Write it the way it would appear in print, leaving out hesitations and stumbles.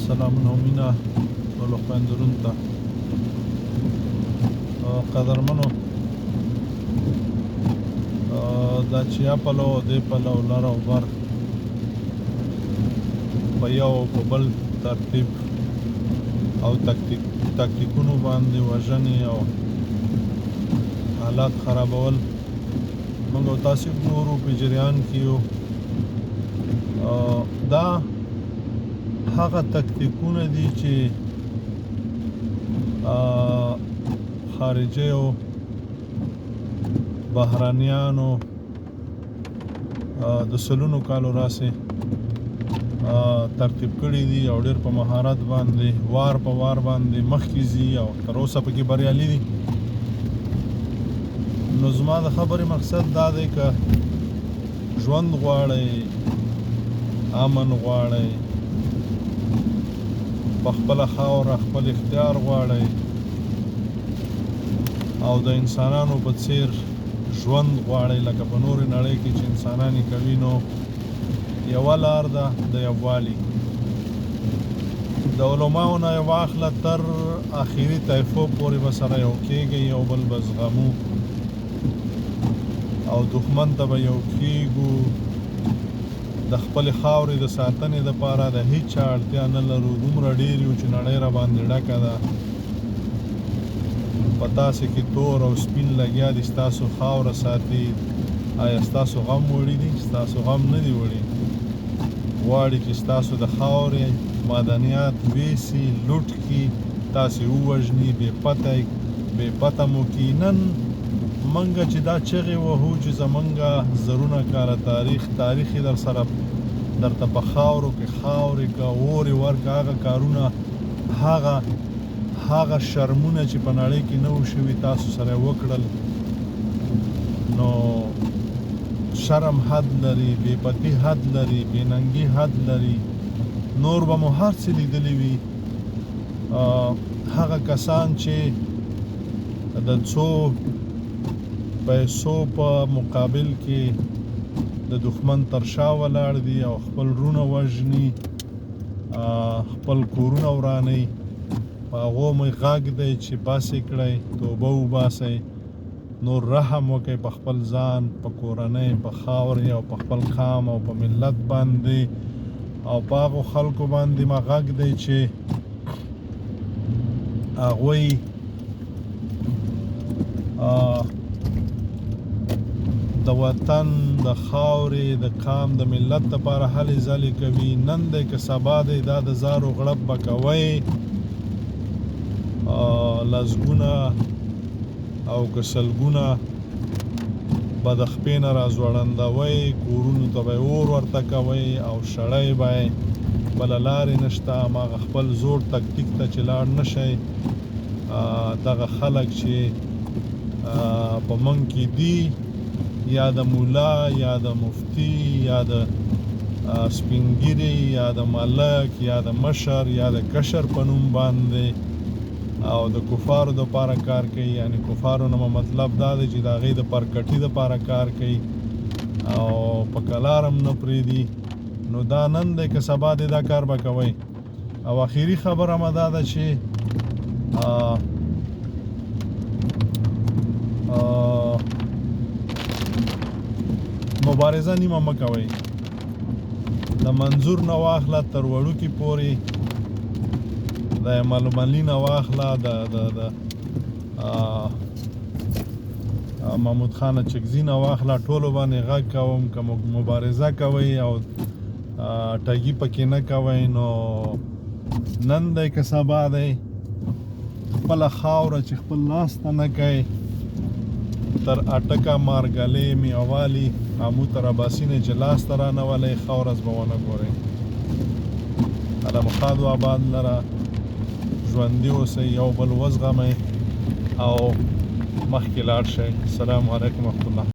سلامونه او مینه ټولو خویندو وروڼو ته. قدرمنو، دا چې یا پلو او دې پلو لر او بر په یو او په بل ترتیب او تکتیکونو باندې وژنې او حالات خرابول موږ او تاسو ګورو، په جریان کې یو. دا هغه تکتیکونه دي چې خارجي او بهرنیانو د سلونو کالو راسې ترتیب کړي دي او ډیر په مهارت باندې وار په وار باندې مخکې ځي او تر اوسه پکې بریالي دي. نو زما د خبرې مقصد دا دی که ژوند غواړئ، امن غواړئ، په خپله خاوره خپل اختیار غواړئ او د انسانانو په څیر ژوند غواړئ لکه په نورې نړۍ کې چې انسانان یې کوي، نو یوه لار ده د یووالي. د علماو نه واخله تر اخیری طایفو پورې به سره یو کېږئ، یو بل به زغمو او دښمن ته به یو کېږو. د خپلې خاورې د ساتنې لپاره د هیچا اړتیا نه لرو. دومره ډېر یو چې نړۍ را باندې ډکه ده. په تاسې کې تور او سپین لګیا دي، ستاسو خاوره ساتي. آیا ستاسو غم وړي دي؟ ستاسو غم نه دي وړي. غواړي چې ستاسو د خاورې معدنیات ویسي، لوټ کړي، تاسې ووژني، بې پته بې پته مو کړي. نن منګه چې دا چغې وهو چې زمونږه زرونه کاله تاریخ، تاریخ یې در سره درته په خاورو کې خاورې که اور یې ورکه. هغه کارونه، هغه شرمونه چې په نړۍ کې نه وو شوي، تاسو سره وکړل. نو شرم حد لري، بې پتي حد لري، بې ننګي حد لري. نور به مو هر څه لیدلي وي. هغه کسان چې د څو پیسو په مقابل کې د دښمن تر شا ولاړ دي او خپل وروڼه وژني، خپل کورونه ورانوي، په هغو مې غږ دی چې بس یې کړئ، توبه وباسئ، نور رحم وکړئ په خپل ځان، په کورنۍ، په خاورې او په خپل قام او په ملت باندې. او په هغو خلکو باندې ما غږ دی چې هغوی د وطن د خاورې د قام د ملت لپاره هلې ځلې کوي، نن دی که سبا دی، دا د زارو غړپ به کوئ. لسګونه او که سلګونه به د خپې نه راځوړندوئ، کورونو ته به اور ورته کوئ او شړی به یې. بله لارې نشته، هماغه خپل زوړ تکتیک ته چې لاړ نه شئ. دغه خلک چې په موږ کې دي، یا د مولا یا د مفتي یا د سپینګیري یا د ملک یا د مشر یا د کشر په نوم باندې او د کفارو د پاره کار کوي، یعنی کفارو نه مطلب دا دی چې د هغې د پرکټي د پاره کار کوي او په کلارم نه پرېږدي، نو دا نن دی که سبا دی، دا کار به کوئ. او اخیری خبره ما دا ده چې آ آ مبارزه نیمه مه کوئ. د منظور نه واخله تر وړوکي پورې، د ململي نه واخله د د د محمود خان اچکزي نه واخله، ټولو باندې غږ کوم که مبارزه کوئ او ټګي پکې نه کوئ، نو نن دی که سبا دی، خپله خاوره چې خپل لاس ته نه کوي، تر اټکه، مارګلې، میاوالي، امو تر اباسینې چې لاس ته رانه ولئ، ښه ورځ به ونه ګورئ. الله مو ښاد و آباد لره. ژوندي اوسئ، یو بل وزغمئ او مخکې لاړ شئ. السلام علیکم ورحمت الله.